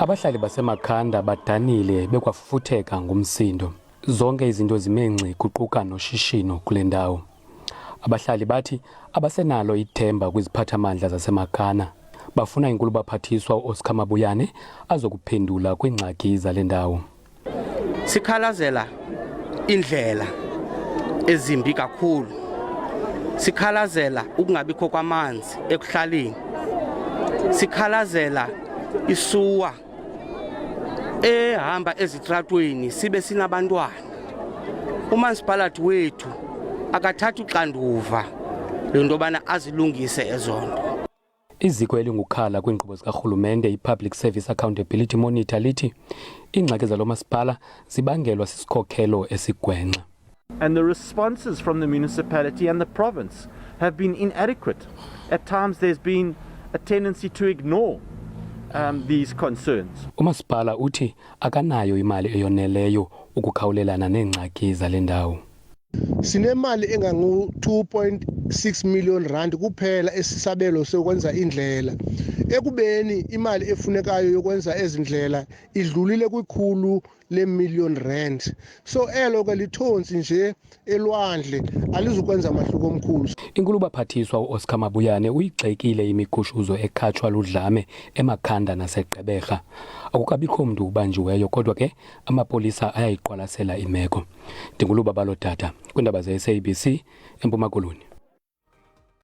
Abahlali baseMakhanda badanile bekwafufutheka ngumsindo. Zonke izinto zime ngxi kuquka noshishino kule ndawo. Abahlali bathi abasenalo ithemba kwiziphathamandla zaseMakana. Bafuna inkulubaphathiswa uOscar Mabuyane azokuphendula kwiingxaki zale ndawo. Sikhalazela indlela ezimbi kakhulu. Sikhalazela ukungabikho kwamanzi ekuhlaleni. Sikhalazela isuwa ehamba ezitratweni sibe sinabantwana. Umasipalati wethu akathathi uxanduva lento yobana azilungise ezo nto. Iziko elingukhala kwiinkqubo zikarhulumente iPublic Service Accountability Monitor lithi iingxaki zalo masipala zibangelwa sisikhokhelo esigwenxa. And the responses from the municipality and the province have been inadequate. At times there's been a tendency to ignore these concerns. Umasipala uthi akanayo imali eyoneleyo ukukhawulelana neengxaki zale ndawo. Sinemali engangu-2.6 million rand kuphela esisabelo sokwenza indlela, ekubeni imali efunekayo yokwenza ezi ndlela idlulile kwikhulu le-million rand. So elo ke lithontsi nje elwandle, alizukwenza mahluko omkhulu. Inkulubaphathiswa uOscar Mabuyane uyigxekile imigushuzo ekhatshwa ludlame eMakhanda naseGqeberha. Akukabikho mntu ubanjiweyo, kodwa ke amapolisa ayayiqwalasela imeko. NdinguLubabalo Dada kwiindaba ze-SABC eMpuma Koloni.